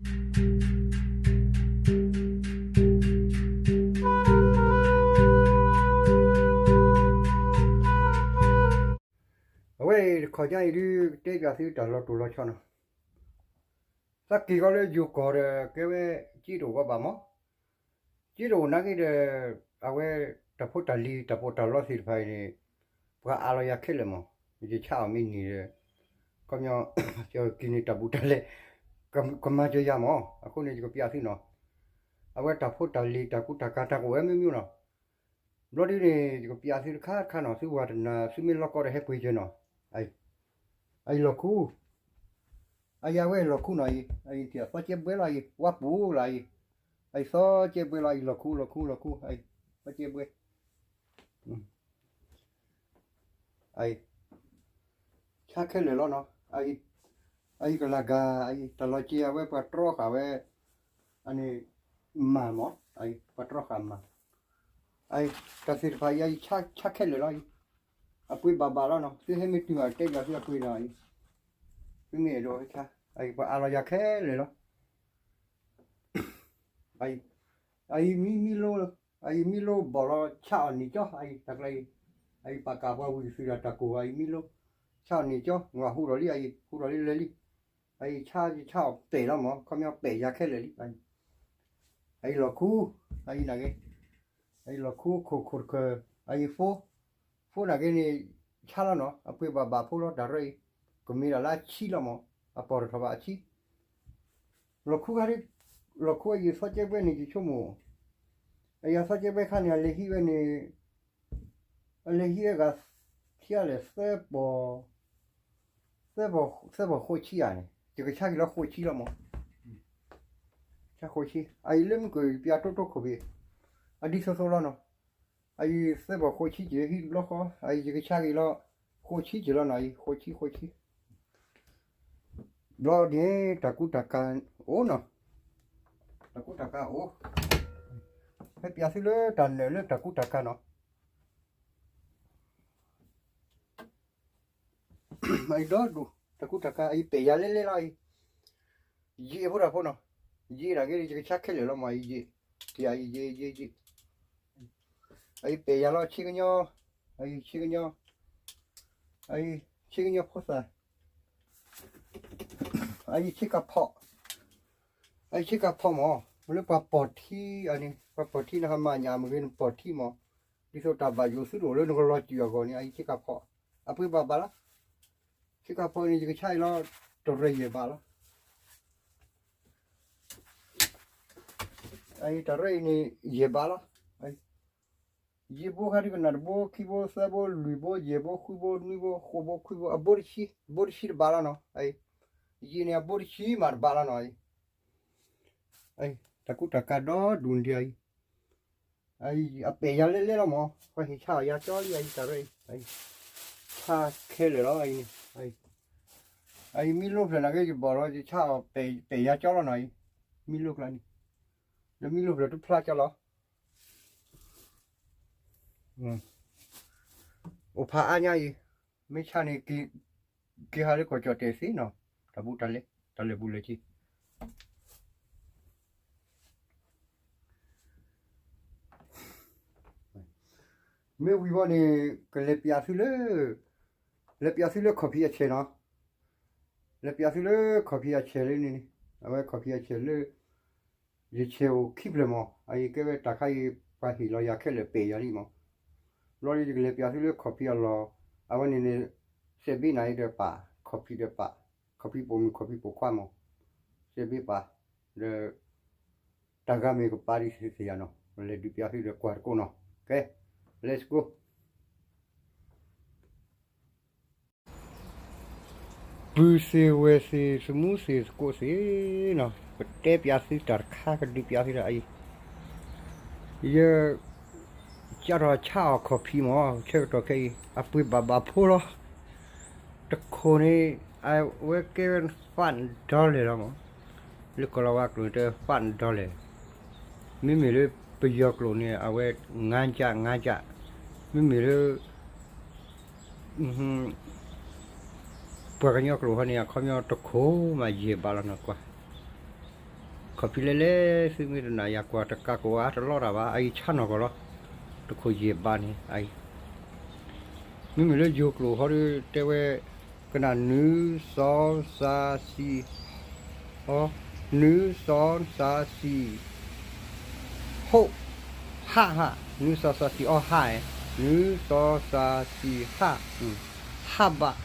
အဝဲအံၤတခီညါအံၤဒုး ကတဲပၠးသုတၢ်လီၤတိၢ်လီၤဆီနီၤ, သးက့ၤဃီလၢယိၤကီၢ်ဒီး ကဲဝဲ ကၠ့တအိၣ်ကီးဘၣ်မး, ကၠ့တအိၣ်နာ်က့ဒီး အဝဲ တၢ်ဖိတၢ်လံၤ တၢ်ပီးတၢ်လီသ့ၣ်တဖၣ်အံၤန့ၣ် ပှၤအးလီၤယၤခဲလၢာ်မး, ယဆါအီၤမ့ၢ်န့ၢ်ဒီး ခီပညီ ကက့ၤန့ၢ်တၢ်ဘူးတၢ်လဲ ကမၤစၢၤယၤမး, အဃိန့ၣ် ယကပၠးသုနီၤ, အဝဲတၢ်ဖိတၢ်လံၤ တၢ်ကူတၢ်ကၤ တၢ်ကအိၣ်ဝဲမ့ၢ်မ့ၢ်နီၤ, ဘျီဒုန့ၣ် ယကပၠးသုတခါတခါနီၤ, သုဝၤတနၤ သုမ့ၢ်လီၢ်ကီၢ်ဒီးဟဲပှ့ၤစၢၤနီၤ, အအံၤလီၢ်ခူ အအံၤအဝဲလီၢ်ခူနီၤအံၤ, အအံၤသီကဲဘှဲလီၤအံၤ, ဝါပူၤလီၤအံၤ, အအံၤသီကဲဘှဲလီၤအံၤ လီၢ်ခူ လီၢ်ခူ လီၢ်ခူ အအံၤသီကဲဘှဲ, အအံၤ ဆါခဲလၢာ်လီၤနီၤ, အအံၤကလၤဂၤ အအံၤ တၢ်လီၤက့ၤအဝဲပှၤတြီဃာ်ဝဲ အန့ၣ် မၤမး, အအံၤ ပှၤတြီဃာ်မၤ, အအံၤ တၢ်သ့ၣ်တဖၣ်အံၤ အအံၤဆါခဲလၢာ်လီၤအံၤ, အပှ့ၤဘၣ်ဘၣ်လီၤနီၤ, သုဟဲမ့ၢ်တုၤမး တဲဘၣ်သုအပှ့ၤနီၤအံၤ, သုမ့ၢ်အဲၣ်ဒိးဟဲဆါ, အအံၤပှၤအးလီၤယၤခဲလၢာ်လီၤ အအံၤ အအံၤမံမံလိ အအံၤမံလိဘီၣ်လီၤ ဆါအီၤန့ၢ်ကၠီ အအံၤတၢ်ကျါအံၤ, အအံၤပာ်ကၢ်ပှၤဝံၤကသုးဒီးတၢ်ကိၢ် အအံၤမံလိ ဆါအီၤန့ၢ်ကၠီ ငါဟူးဒီးလံ အအံၤဟူးဒီးလံလဲၤလံ, အအံၤဆါယဆါအီၤပဲာ်လီၤမး ခီပညီပဲာ်ယၤခဲလၢာ်လံ, အအံၤလီၢ်ခူ အအံၤနာ်က့ အအံၤလီၢ်ခူခိၣ်ခိၣ်တခၢၣ် အအံၤဖိ ဖိနာ်က့န့ၣ် ဆါလီၤနီၤ အပှ့ၤဘၣ်ဘၣ်ဖိလီၤ တၢ်ရၢအံၤ, ကမ့ၢ်ဒၣ်လၢအဆံလီၤမး အပီၢ်တထီၣ်ဘၣ်အဆံ, လီၢ်ခူခါ လီၢ်ခူအယံာ်သီကဲဘှဲန့ၣ် ယဆိကမိၣ်, အယံာ်သီကဲဘှဲခါန့ၣ် အလဲၤဟံးဝဲန့ၣ်, အလဲၤဟံးဝဲဂၤ ဆံးအါလဲၣ် သၢပီၢ် သၢပီၢ်ဃိးဆံဧါန့ၣ် ယကဆါက့ၤလီၤဃိးဆံလီၤမး, ဆါဃိးဆံ အအံၤလၢမုၢ်ကၢၢ် ယပၠးတိတိခိၣ်ဖံး, အဒ်သိးသိးလီၤနီၤ, အအံၤသၢပီၢ်ဃိးဆံက့ၤ ဟံးတဘျီဃီ အအံၤယကဆါက့ၤလီၤ ဃိးဆံက့ၤလီၤနီၤ အံၤဃိးဆံဃိးဆံ ဘျီန့ၣ် တၢ်ကူတၢ်ကၤအိၣ်နီၤ, တၢ်ကူတၢ်ကၤအိၣ်, ဟဲပၠးသုလၢတၢ်နၢၤလၢတၢ်ကူတၢ်ကၤနီၤ, အံၤဒီဒူၣ် တၢ်ကူတၢ်ကၤ အံၤပဲာ်ယၤလဲလဲလီၤအံၤ, ယံာ်ဖိတၢ်ဖိနီၤ, ယံာ်နာ်က့ ယကဆါခဲလၢာ်လီၤမး အံၤယံာ်, ယံာ်ယံာ်ယံာ်ယံာ် အအံၤပဲာ်ယၤလီၤ ဆ့ကညီ, အအံၤဆ့ကညီ, အအံၤဆ့ကညီဖိသၣ်, အအံၤဆ့ကၤဖီၣ်, အအံၤဆ့ကၤဖီၣ်မး, လၢပှၤပိာ်ထံအန့ၣ် ပှၤပိာ်ထံန့ၣ် ဟးမၤညၣ်မ့ၢ်ဂ့ၤနပိာ်ထံမး, ဒ်သိးတၢ်ဘၣ်ယိၣ်သုတအိၣ်လၢနကလီၤစုာ်အဂီၢ်န့ၣ် အအံၤဆ့ကၤဖီၣ်, အပှ့ၤဘၣ်ဘၣ်လီၤ, ဆ့ကၤဖီၣ်န့ၣ် ယကဆါအံၤလီၤ တရၢယဲၢ်ဘးလီၤ အအံၤတၢ်ရၢအံၤန့ၣ် ယဲၢ်ဘးလီၤ. ယံာ်ဘိခါဒ်ကနၣ်တဘိ ခံဘိ သၢဘိ လွံၢ်ဘိ ယဲၢ်ဘိ ဃုဘိ နွံဘိ ဃိးဘိ ခွံဘိ အဘိတဆံ ဘိတဆံတဘးလီၤနီၤ. ယံာ်န့ၣ် အဘိတဆံမးတဘးလီၤနီၤ. တၢ်ကူတၢ်ကၤဒီဒူၣ်ဒံးအံၤ, အပဲာ်ယၤလဲလဲလီၤမး, ပှၤဟ့ၣ်ဆါအီၤယၤကၠီလံ အအံၤတၢ်ရၢအံၤ, ဆါခဲလၢာ်လီၤအံၤန့ၣ်. အအံၤမံလိဖျၢၣ်နာ်က့ ယဘီၣ်လီၤ ယဆါအီၤ ပဲာ်ယၤကၠီလီၤနီၤအံၤ, မံလိကျါန့ၣ်, ဒီးမံလိဖျၢၣ်တဖျါကၠီလီၤ. အိၣ်ဖးအါညါအံၤ, မ့ၢ်ဆါန့ၣ် က့ၤဟးလၢကီၢ်ကၠီၣ်တဲာ်သ့နီၤ, တၢ်ဘူးတၢ်လဲ တၢ်လဲၤဘူးလဲၤက့ၤ မ့ၢ်ဝံၤဘီန့ၣ် ကလဲၤပျးသုလၢ, လဲၤပျးသုလၢခီၣ်ဖံးအဆဲးနီၤ, လဲၤပျးသုလၢခီၣ်ဖံးအဆဲးလၢန့ၣ်, အဝဲခီၣ်ဖံးအဆဲးလၢ ယဆဲးအိၣ်ခံဖျၢၣ်မး, အအံၤကဲဝဲတၢ်ခါအံၤ ပှၤဟ့ၣ်လီၤယၤခဲလၢာ်ပဲာ်ယၤလံမး, ဘျီဒီးယကလဲၤပျးသုလၢခီၣ်ဖံးအလီၢ်, အဝဲန့ၣ်န့ၣ် စဲးဘ့နၤအံၤဒီးပာ် ခီၣ်ဖံးဒီးပာ်, ခီၣ်ဖံးပိာ်မုၣ်ခီၣ်ဖံးပိာ်ခွါမး, စဲးဘ့ပာ်, ဒီး တၢ်ဂၤမ့ၢ်ကပာ်ဒ်သ့ၣ်သ့ၣ်ယၤနီၤ, လဲၤဒုးပျးသုဒီးကွၢ်တကိးနီၤ, ကဲ let's go. ပုၢ်သ့ၣ်ဝဲၢ်သ့ၣ် သမူသ့ၣ်သကိးသ့ၣ်နီၤ, ကတဲပျးသုတၢ်တခါ ကဒုးပျးသုဒ်အံၤ, ယ ကၢ်ထီၣ်ဆါအီၤခီၣ်ဖံးမး ဆၢကတီၢ်ခဲအံၤ အပှ့ၤဘၣ်ဘၣ်ဖိလီၤ. တခိၣ်န့ၣ် အဝဲကဲဝဲ five dollar လီၤမး, လၢကီၢ်လီၤဝါကျိာ်န့ၣ်တဲ five dollar, မ့မ့ၢ်လၢပယီၤကျိာ်န့ၣ် အဝဲ ငါးကျပ် ငါးကျပ်, မ့မ့ၢ်လၢ ပှၤကညီကျိာ်ဟီန့ၣ် အခီပညီတခိၣ်မးယဲၢ်ဘးလီၤနီၤ ကွၢ်, ခီၣ်ဖံးလဲၢ်လဲၢ် သုမ့ၢ်တနာ်ယၤကွၢ်တကးကိးအါတလီၢ်တၢ်ဘၣ် အအံၤဆၣ်နီၤကီးလီၤ. တခိၣ်ယဲၢ်ဘးန့ၣ် အအံၤ မ့မ့ၢ်လၢယိၤကျိာ်ဟီဒီးတဲဝဲ ကနၣ် နွံ စီ စး စံ အီ နွံ စီ စး စံ ဟိၣ် ဟၣ် ဟၣ် နွံ စီ စး စံ အီ ဟၣ် နွံ စီ စး စံ ဟၣ် ဟၣ်ဘး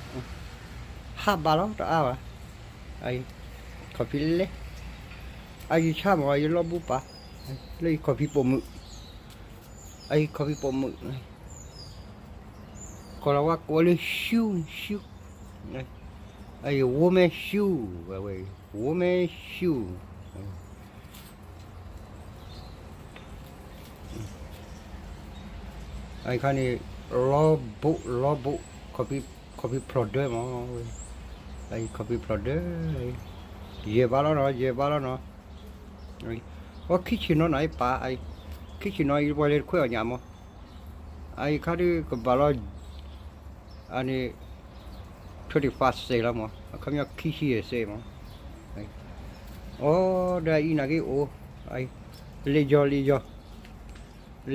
ဟၣ်ဘးလီၤ တအါဘၣ် အအံၤ ခီၣ်ဖံးလဲၢ်လဲၢ် အအံၤဆၣ်မး အအံၤလီၢ်ဘူးပာ် လၢယခီၣ်ဖံးပိာ်မုၣ် အအံၤခီၣ်ဖံးပိာ်မုၣ် ကီၤလၤဝါကိးဝဲလၢ shoe shoe အအံၤ woman shoe ဝဲ woman shoe အအံၤခါန့ၣ် လီၢ်ဘူး လီၢ်ဘူး ခီၣ်ဖံးဖျိးဒၢမး အအံၤခီၣ်ဖံးဖျိးဒၢ ယဲၢ်ဘးလီၤနီၤ ယဲၢ်ဘးလီၤနီၤ အီ ခံဆံနီၤနၤအံၤပာ် အအံၤ ခံဆံနီၤအံၤ ပှၤလဲၤတခွဲးအီၣ်ညၣ်မး အအံၤခါဒုးကဘၣ်လီၤ အန့ၣ် twenty five စဲးလီၤမး အခီပညီခံဆံယဲၢ်စဲးမး အီ ဒီးအံၤနာ်က့အိၣ် လ့ယီၤ လ့ယီၤ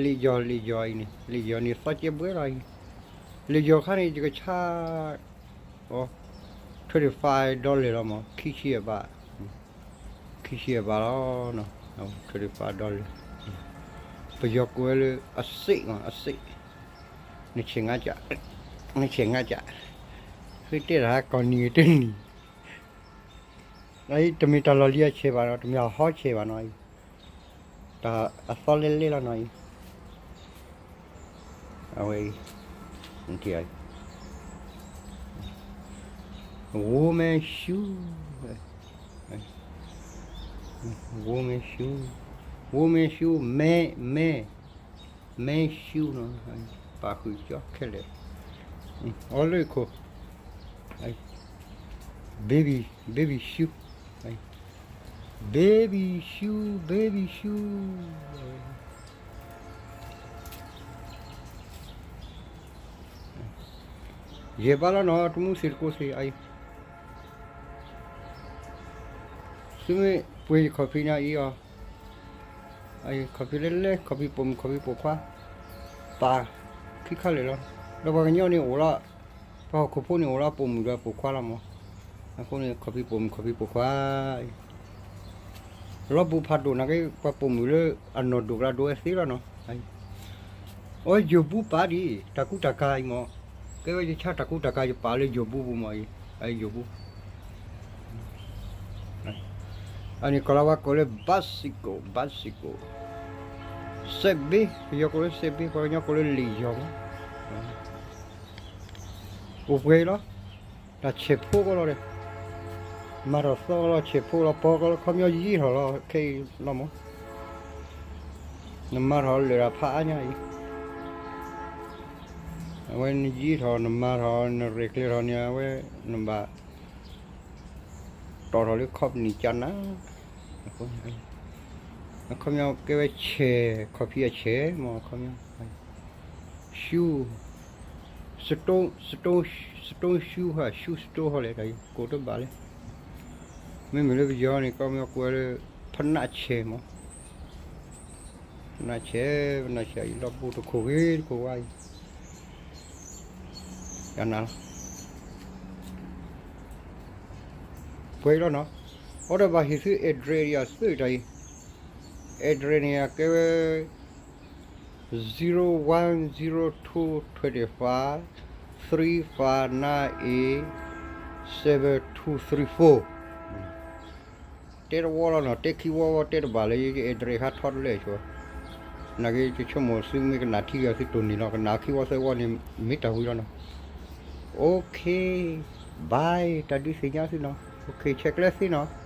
လ့ယီၤ လ့ယီၤအံၤန့ၣ် လ့ယီၤန့ၣ်သီကဲဘှဲလီၤအံၤ လ့ယီၤခါန့ၣ် ယကဆါ အီ twenty five dollar လီၤမး ခံဆံယဲၢ်ဘး ခံဆံယဲၢ်ဘးလီၤ twenty five dollar ပယီၤကိးဝဲလၢ အစ့ၣ်မး အစ့ၣ် နဆဲးငါစး နဆဲးငါစး ဃ့တဲတၢ်ကိးနံၤတနံၤ တမ့ၢ်တၢ်လီၢ်လံၤအဆဲးဘၣ်နီၤ တမ့ၢ်အဟီဆဲးဘၣ်နီၤ တၢ်အသီလဲၢ်လဲၢ်လီၤနီၤအံၤ အဝဲအံၤ woman shoe woman shoe woman shoe man man man shoe နီၤ ပာ်ဃုာ်ကၠီခဲလၢာ် အီလၢခိၣ် baby baby shoe baby shoe baby shoe ယဲၢ်ဘးလီၤနီၤ တမူသ့ၣ်တကိးသ့ၣ်အံၤ သုမ့ၢ်ပှ့ၤယခီၣ်ဖံးနၤအံၤအီၤ ခီၣ်ဖံးလဲၢ်လဲၢ် ခီၣ်ဖံးပိာ်မုၣ် ခီၣ်ဖံးပိာ်ခွါ ပာ်ခံခါလၢာ်လီၤ ဒီးပှၤကညီန့ၣ်အိၣ်လီၤ ပှၤဟီၣ်ခိၣ်ဖိန့ၣ်အိၣ်လီၤ ပိာ်မုၣ်ဒီးပိာ်ခွါလီၤမး အဃိန့ၣ် ခီၣ်ဖံးပိာ်မုၣ် ခီၣ်ဖံးပိာ်ခွါ လီၢ်ဘူးဖးဒိၣ်နာ်က့ ပှၤပိာ်မုၣ်လၢအနီၢ်ဒိၣ်ကလါဒိၣ်ဝဲသ့လီၤနီၤ အီ ယိာ်ဘူးပာ်ဒံး တၢ်ကူတၢ်ကၤအံၤမး ကဲဝဲယဆါတၢ်ကူတၢ်ကၤ ယပာ်လၢယိာ်ဘူးပူၤမးအံၤ အယိာ်ဘူး အန့ၣ် ကီၤလၤဝါကိးလၢ bicycle bicycle စဲးဘ့ ပယီၤကိးလၢစဲးဘ့ ပှၤကညီကိးလၢလ့ၣ်ယီၤမး အိၣ်ပှဲၤလီၤ တၢ်ဆဲးဖိကီလီၤဒီး မၤထီၣ်သီကီလီၤ ဆဲးဖိလီၤ ပီကီလီၤ ခီပညီယံာ်ထီၣ်လီၤ ခဲအံၤလီၤမး နမၤထီၣ်လၢာ်တၢ်ဖးအါညါအံၤ အဝဲနယံာ်ထီၣ် နမၤထီၣ် နရဲၣ်ကျဲၤထီၣ်န့ၣ် အဝဲ နဘၣ် တီၣ်ထီၣ်လၢ company ကနၤ အခီပညီကဲဝဲဆဲး ခီၣ်ဖံးအဆဲးမး အခီပညီ shoe stone stone stone shoe ဟါ shoe store ဟီလဲၣ် တၢ်အံၤကိးတဘၣ်လဲၣ် မ့မ့ၢ်လၢပယီၤန့ၣ် ကီမ့ၢ်ကွဲးလၢ ဖနးဆဲးမး ဖနးဆဲး ဖနးဆဲးအံၤ လီၢ်ဘူးတခိၣ်ဂ့ၤတခိၣ်ဝါအံၤ ယနၤလီၤ ပှဲၤလီၤနီၤ အီဒီးဘၣ်ဟ့ၣ်သု address ယၤသုတၢ်အံၤ address န့ၣ် အကဲဝဲ zero one zero two twenty five three five nine eight seven two three four တဲတဝီလီၤနီၤ တဲခံဝီဝီ တဲတဘၣ်လၢယ address ခါထီတလဲၣ်ဆိ နာ်က့ ယဆိကမိၣ်သုမ့ၢ်ကနၣ်ထံဂၤသုတိၢ်နီၣ်လီၤ ကနၣ်ခံဝီသၢဝီန့ၣ် မ့ၢ်တၢ်ဝံၤလီၤနီၤ OK bye တၢ်ဒုးသ့ၣ်ညါသုနီၤ OK ဆဲးကျၢသ့နီၤ